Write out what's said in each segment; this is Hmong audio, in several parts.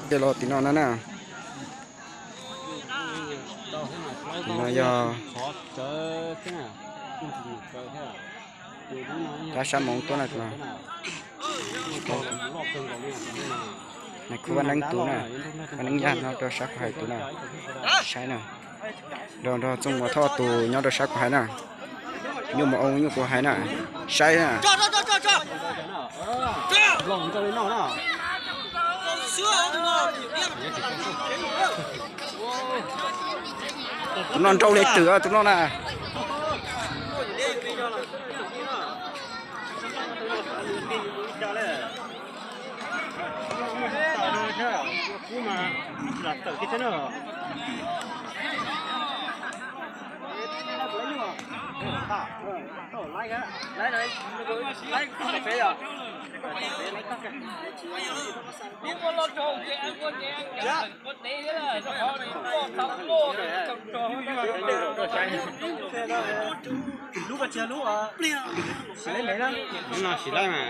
Ces los tim no na na. Tim no yog rab sab moov tuaj na no. Nais khub Vaj Neeb tus na, Vaj Neeb Yaj no rau sab kuv hais tus na, saib na. Nrog nrog Txooj Muas Thoj tus nyob rau sab kuv hais na. Nyuj Mus Oo nyuj kuv hais na, saib na. Tus no nrau li twm tus no na. Lub no sim laij mas.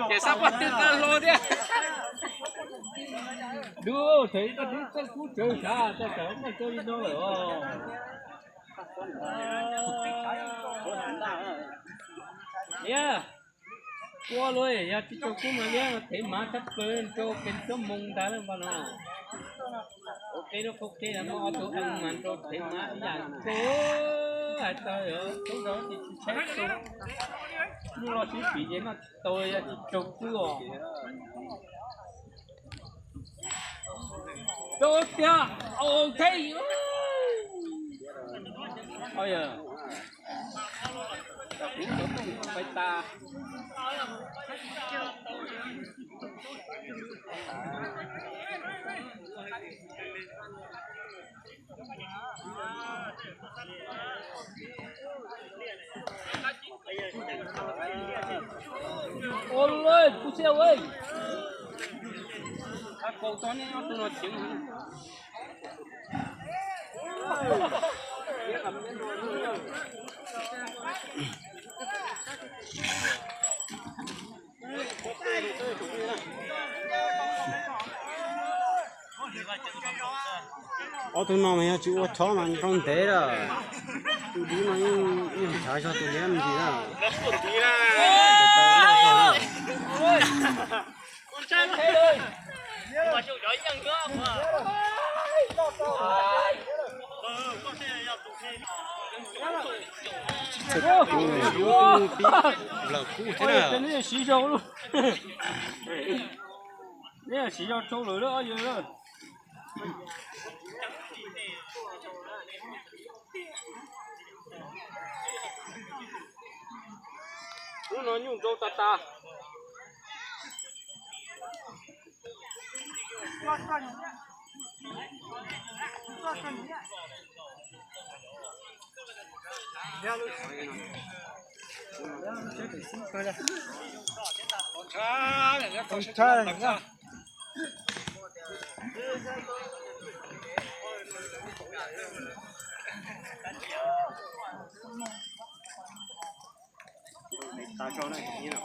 Ces xab paj twb qab hlo thiab. Dub, thaum ib txoj dub txoj kub tsawv sav, txoj tawm muaj txoj li no lawm os. Liab, ua luaj, yog tsis tsaus kub mas liab thev mav tshaj plaws rau pes xuab moos ntag lawm npaj no. Ua ke lub qhov ke muaj ob tug ees mas rau thev mav ib yam kawg. Hais txog tub rau ces tsis tshaib tu, muaj loj sib pim ces noj tsis tau, yog tsis tsaus kub os. Rau tiag, au thiab. Au yog, kuv tau tooj pais tas. Ua luaj, kuv xiab ua. Ab, kaus tau nej ob tug no ceev. Ob tug no mas yog tsis ua chob mas nrau ntev lawm. Tus dub no yeej nrhav zog tus liab me ntsis na. Lawm kub thiab na. Neb siv zog rau lawm lauj, ob yawg. Lub no nyuj nrau tas tas.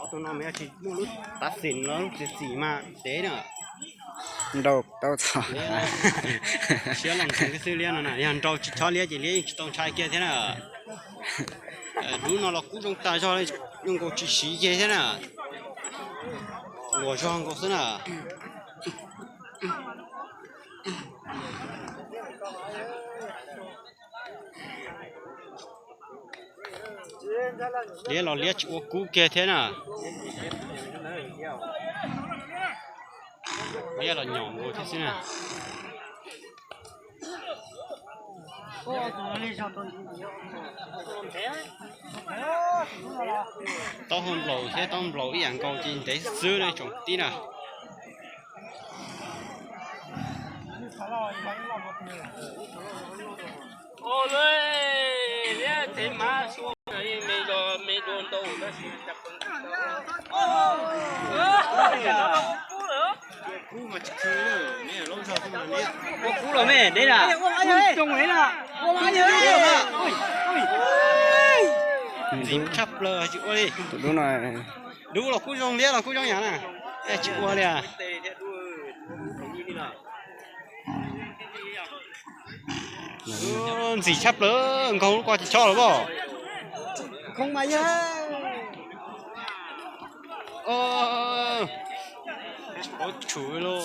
Ob tug no mas yog tsis muaj lub tav xim los lub txiv txim mas dev na. Nrau tau txog. Siab los ntxeev xwb liab no na, yog nrau tsis chob liab ces liab yeej tsis tau ntshai kiag thiab na. Dub no los kub zoo tas zog, zoo nkaus tsis siv ceg thiab na. Luas zog nkaus xwb na. Liab los liab tsis ua kub kiag thiab na. Liab los nyom nkaus thiab xwb na. Taub hau nplaum thiab taub nplaum ib yam nkaus ces ntev xwb na tsoom tib na. Ua kub los me, deb na. Ntxim tshaj plaws tsis ua li. Dub los kub zoo, liab los kub zoo yam na. Tsis ua li. Ntxim tshaj plaws, nkaug lub ko ces choj los pob. Tsis paub tshwm li.